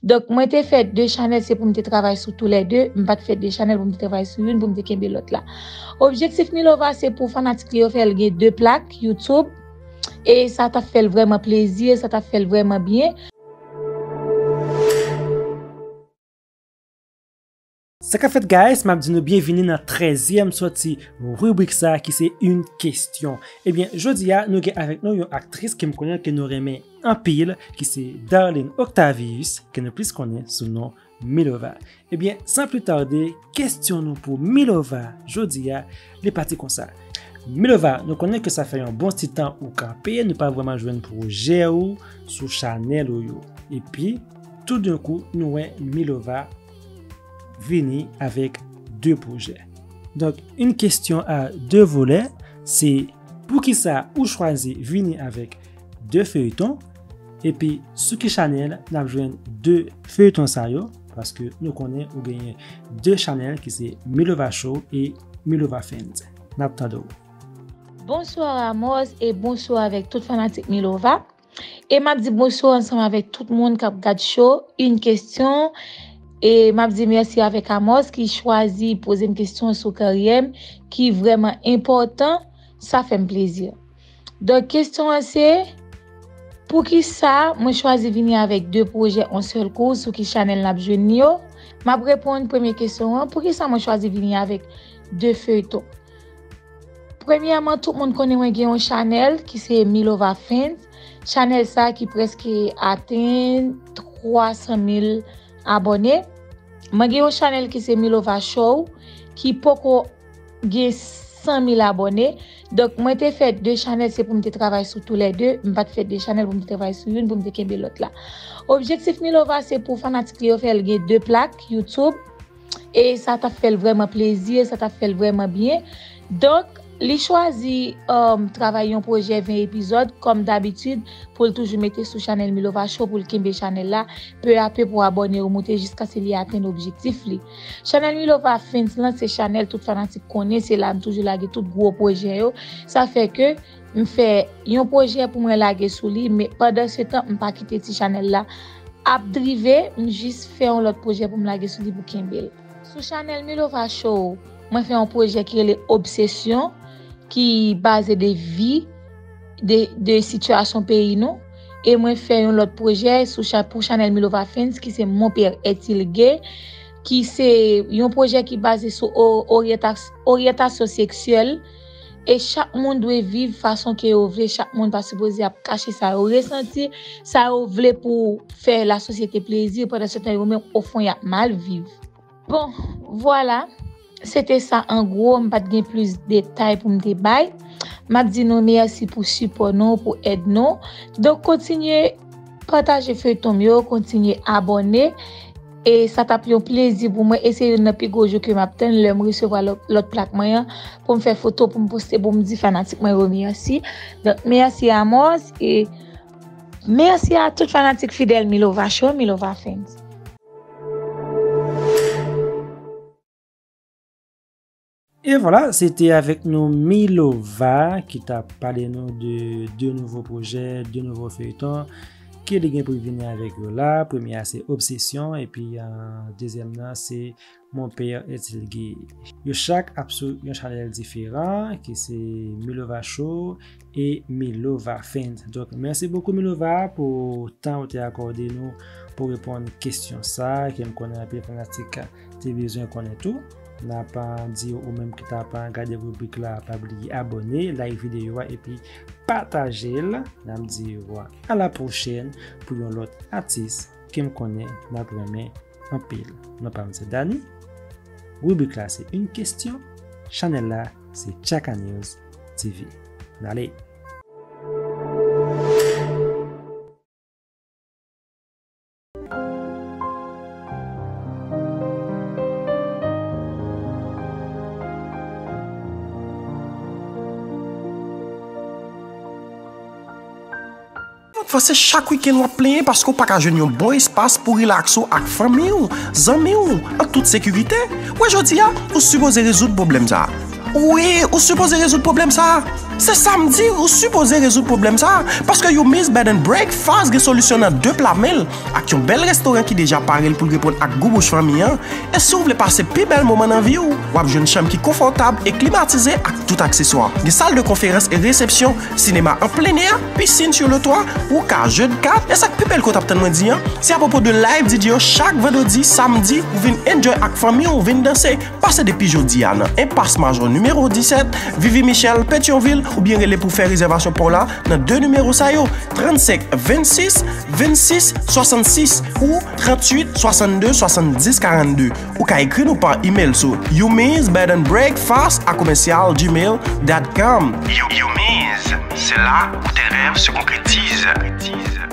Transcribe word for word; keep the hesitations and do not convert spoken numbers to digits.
Donk, mwen te fè de chanèl, se pou m te travay sou toulède. M pa t fè de chanèl pou m te travay sou youn, pou m te kenbe lòt la. Objektif Milova, se pou fanatik li yo fè l gen de plak YouTube. E sa t ap fè l vrèman plezi, sa t ap fè l vrèman byen. Sa k ap fèt, guys? M ap di nou byenvini nan trèzyèm sòti ribrik sa ki se Une Question. Ebyen, jodi a, nou gen avèk nou yon aktris ke m konnen ke nou renmen anpil, ki se Darline Octavius, ke nou plis konnen sou non Milova. Ebyen, san pli tade, kesyon nou pou Milova jodi a, li pati konsa. Milova, nou konnen ke sa fè yon bon ti tan ou kanpe, nou pa vrèman jwenn pwojè ou sou chanèl ou yo. Epi, toudenkou, nou wè Milova vini avèk de pwojè. Donk, une question à deux volets, se poukisa ou chwazi vini avèk de feyton, epi sou ki chanèl n ap jwenn de feyton sa yo, paske nou konnen ou genyen de chanèl ki se Milova Show e Milova Fans. N ap tande w. Bonswa Amos e bonswa avèk tout fanatik Milova. E m ap di bonswa ansanm avèk tout moun k ap gad show, Une Question. E m ap di mèsi avèk Amos ki chwazi poze m kesyon sou karyè m ki vrèman enpòtan, sa fè m plezi. Donk, kesyon an se, poukisa mwen chwazi vini avèk de pwojè yon sèl kou, sou ki chanèl n ap jwenn yo? M ap reponn premye kesyon an, poukisa mwen chwazi vini avèk de feyton? Premyèman, tout moun konnen mwen gen yon chanèl ki se Milova Fans. Chanèl sa ki prèske atenn twa san mil abòne. Mwen gen yon chanèl ki se Milova Show, ki poko gen san mil abòne. Donk, mwen te fè de chanèl, se pou m te travay sou toulède. M pa t fè de chanèl pou m te travay sou youn, pou m te kenbe lòt la. Objektif Milova, se pou fanatik li yo fè l gen de plak YouTube. E sa t ap fè l vrèman plezi, e sa t ap fè l vrèman byen. Donk, li chwazi, um, travay yon pwojè ven epizòd, kòm dabitid, pou l toujou mete sou chanèl Milova Show, pou l kenbe chanèl la, pe a pe pou abòne yo moute jiskaske li atenn objektif li. Chanèl Milova Fans lan, se chanèl tout fanatik konnen, se la m toujou lage tout gwo pwojè yo. Sa fè ke m fè yon pwojè pou mwen lage sou li, men pandan se tan, m pa kite ti chanèl la ap drive, m jis fè yon lòt pwojè pou m lage sou li pou kenbe l. Sou chanèl Milova Show, mwen fè yon pwojè ki rele Obsession, ki baze de vi, de, de sitiyasyon peyi nou. E mwen fè yon lòt pwojè sou cha-, pou chanèl Milova Fans, ki se Mon Père Est-il gay, ki se yon pwojè ki baze sou o-, oryantas-, oryantasyon seksyèl. E chak moun dwe viv fason ke yo vle, chak moun pa sipoze ap kache sa yo resanti, sa yo vle pou fè lasosyete plezi, pandan se tan yo menm, ofon, y ap mal viv. Bon, vwala, se te sa an gwo, m pa t gen plis detay pou m te bay. M ap di nou mèsi pou sipò nou, pou èd nou. Donk, kontinye pataje feyton m yo, kontinye abòne. E sa t ap yon plezi pou mwen, e se youn nan pi gwo jou ke m ap tann lè m resevwa lòt, lòt plak mwen an, pou m fè foto, pou m poste, pou m di fanatik mwen yo mèsi. Donk, mèsi Amos, e mèsi a tout fanatik fidèl Milova Show, Milova Fans. E vwala, se te avèk nou Milova ki t ap pale nou de de nouvo pwojè, de nouvo feyton ke li gen pou vini avèk yo la. Premye a se Obsession, epi, euh, dezyèm nan se Mon Père Est-il gay. Yo chak ap sou yon chanèl diferan, ki se Milova Show e Milova Fans. Donk, mèsi bokou Milova pou tan ou te akòde nou pou reponn kesyon sa, ke m konnen anpil fanatik te bezwen konnen tou. N ap di ou menm ki t ap gade ribrik la, pa bliye abòne, like videyo a, epi pataje l. N ap di w a la pwochèn pou yon lòt atis ke m konnen n ap renmen anpil. Non pa m se Dany. Ribrik la se Une Question. Chanèl la se Tchaka News T V. N ale. Pafwa se chak wikenn w ap plenyen paske w pa ka jwenn yon bon espas pou rilaks ou ak fanmi w, zanmi w, an tout sekirite. Wè, jodi a, ou sipoze rezoud pwoblèm sa a. Wi, ou sipoze rezoud pwoblèm sa a. Se sa m di, ou sipoze rezoud pwoblèm sa a. Paske Yumi's Bed and Breakfast gen solisyon nan de pla men l, ak yon bèl restoran ki deja pare l pou l reponn ak gou bouch fanmi an. E si w vle pase pi bèl moman nan vi w, w ap jwenn chanm ki konfòtab e klimatize ak tout akseswa. Gen sal de konferans e resepsyon, sinema an plen è, pisin sur le toit, ou ka jwe kat. E sa k pi bèl ke w t ap tann mwen di an, se apwopo de live D J yo chak vandredi, samdi, ou vin enjoy ak fanmi w, ou vin danse. Pase depi jodi a nan Enpas Majò nimewo disèt, Vivi Michel, Petyonvil, oubyen rele pou fè rezèvasyon pa w la nan de nimewo sa yo, trannsenk vennsis vennsis swasannsis ou tranntuit swasannde swasanndis karannde. Ou ka ekri nou pa imèl sou yumi's bed and breakfast a commercial gmail dot com. Yumi's, c'est là où tes rêves se concrétisent.